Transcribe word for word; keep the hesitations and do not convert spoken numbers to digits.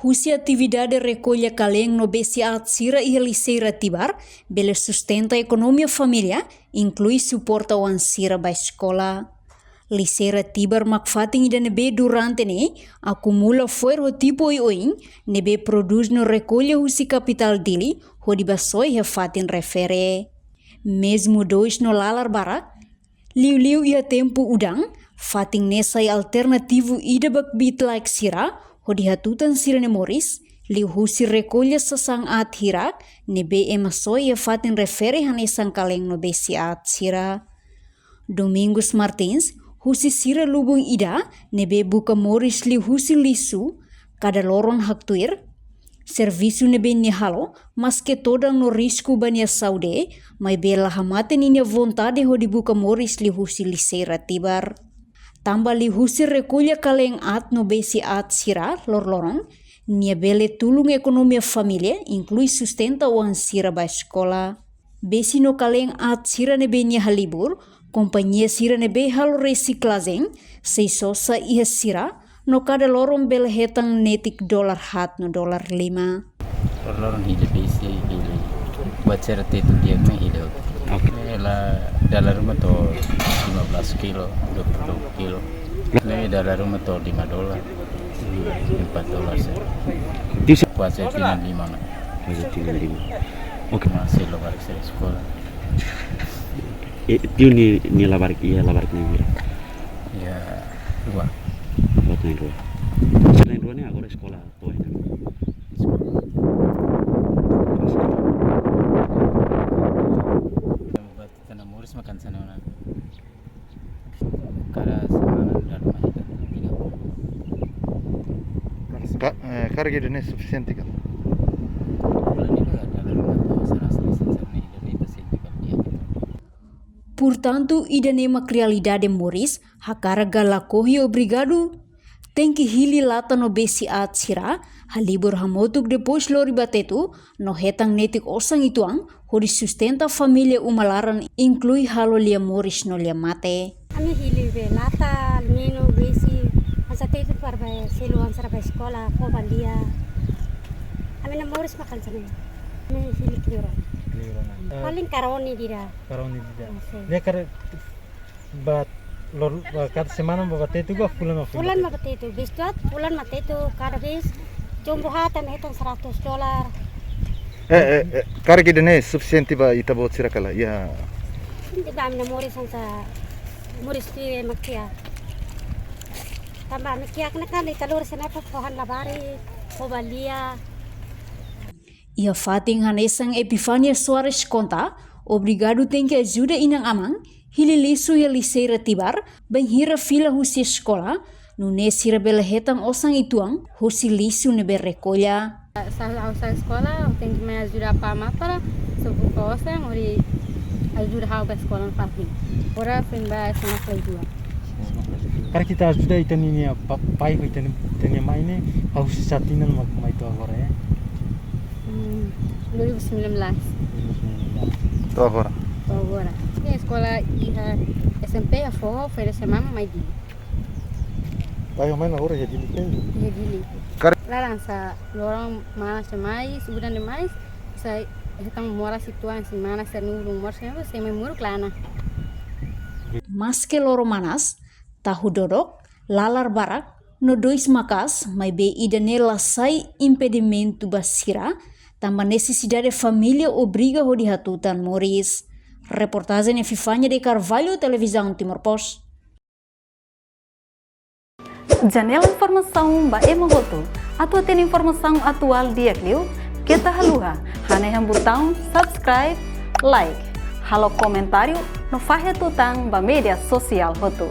Husi atividade rekolla kaleen no besi aat sira iha Liseira Tibar, bele sustenta ekonomia família, inklui suporta oan sira ba eskola. Liseira Tibar mak fatin ida ne'ebé durante ne'e akumula fo'er ho tipu oioin ne'ebé prodús no rekolla husi kapitál Dili hodi ba soe iha fatin refere. Mezmu dois no lalar barak, liuliu iha tempu udan, fatin ne'e sai alternativu ida ba kbiit-laek sira hodi hatutan sira-nia moris, liuhusi rekolla sasán aat hirak ne'ebé ema soe iha fatin refere hanesan kaleen no besi aat sira. Domingos Martins, husi sira lubun ida ne'ebé buka moris liuhusi lixu, kada loron haktuir, servisu ne'ebé nia halo, maske todan no risku ba nia saúde, maibé la hamate ninia vontade hodi buka moris liuhusi Liseira Tibar. Tanba liuhusi rekolla kaleen aat no besi aat sira loroloron, nia bele tulun ekonomia família, inklui sustenta oan sira ba eskola. Besi no kaleen aat sira ne'ebé nia halibur, kompañia sira ne'ebé halo resiklajen sei sosa iha sira, no kada loron bele hetan netik dolar haat no dolar lima. Loroloron hili besi, hili buat sira tetu di'ak ne'e hili. Oke. Ne'e la dala ruma to'o lima belas kilo, dua puluh kilo. Ne'e dala ruma to'o lima dolar, empat dolar saja. Di se- Kuasa tinan lima ona. Kuasa tinan lima. Oke. Masih lo balik seri sekolah. Eh, tiu nia, nia labarik, iha labarik ne'e hira? Ya, rua. Labarik ne'e rua. Sira na'in-rua ne'e agora eskola to'o ona? Buat ita-nia moris mak hanesan ne'e ona. Kada semana dala ruma ita tiga puluh. Ka-, eh, karga ida-ne'e sufisiente ka? Bulan ini ada dala ruma to'o seratus lisin sira-ne'e ida-ne'e ita sente kala dia. Portantu, ida-ne'e mak realidade moris, hakarak ka lakohi obrigadu tenke hili lata no besi aat sira, halibur hamutuk depois lori ba tetu, no hetan netik osan uitoan, hodi sustenta família uma laran, inklui halo lia moris no lia mate. Ami hili be lata, almenu, besi, hanesan tetu para ba selu oan sira ba eskola, fó ba lia. Ami-nia moris mak hanesan ne'e. Ami hili kleur ona. Kleur ona. Eh, paling karoni dira. Karoni dira. Ah, sin. Ne'e kar- Ba, lor-, ba, kada semana ba, ba tetu ka fulan mak fulan? Fulan mak ba tetu, bes tuat fulan mak tetu, kada bes jombo hata mak hetan seratus dolar. Eh, eh, eh, karga ida-ne'e sufisiente ba ita-boot sira ka lae, ya? Sente ba ami-nia moris hanesan, moris fila mak kiak. Tanba ami kiak ne'e kan ita lori sira-ne'e fó han labarik, fó ba lia. Iha fatin hanesan Epifania Soares konta, obrigadu tenke ajuda inan-aman, hili lixu iha Liseira Tibar, bainhira fila husi eskola, nune'e sira bele hetan osan uitoan, husi lixu ne'ebé rekolla. Sa'e, ha'u sa'e eskola, ha'u tenke mai ajuda apá amá para, sei buka osan, hodi ajuda ha'u ba eskola nafatin. Agora, foin ba SMA fali dua. Karik ita ajuda ita-nia pa-, pai ho ita-nia, ita-nia mai ne'e, ha'u husi sá tinan mak mai to'o agora, ya? Hmm, dua ribu sembilan belas. To'o agora? To'o agora. Iha eskola iha SMP iha foho, foin SMA mai Dili. Pai ho mai agora iha Dili ka? Iha Dili. Karik- Laran sá, loron manas demais, udan demais, sá, hetan moras uitoan, sei manas, sei nulu, moras, sei mai muruk la iha ona. Maske loron manas, tahu dodok, lalar barak, no dois maka'as, maibé ida-ne'e la sai impedimentu ba sira, tanba nesesidade família obriga hodi hatutan moris. Reportajen Epifania de Carvalho, Televizaun Timor Post. Janela informasaun ba ema hotu. Atu hatene informasaun atuál di'ak liu, keta haluha hanehan butaun subscribe, like, halo komentáriu, no fahe tutan ba média sosiál hotu.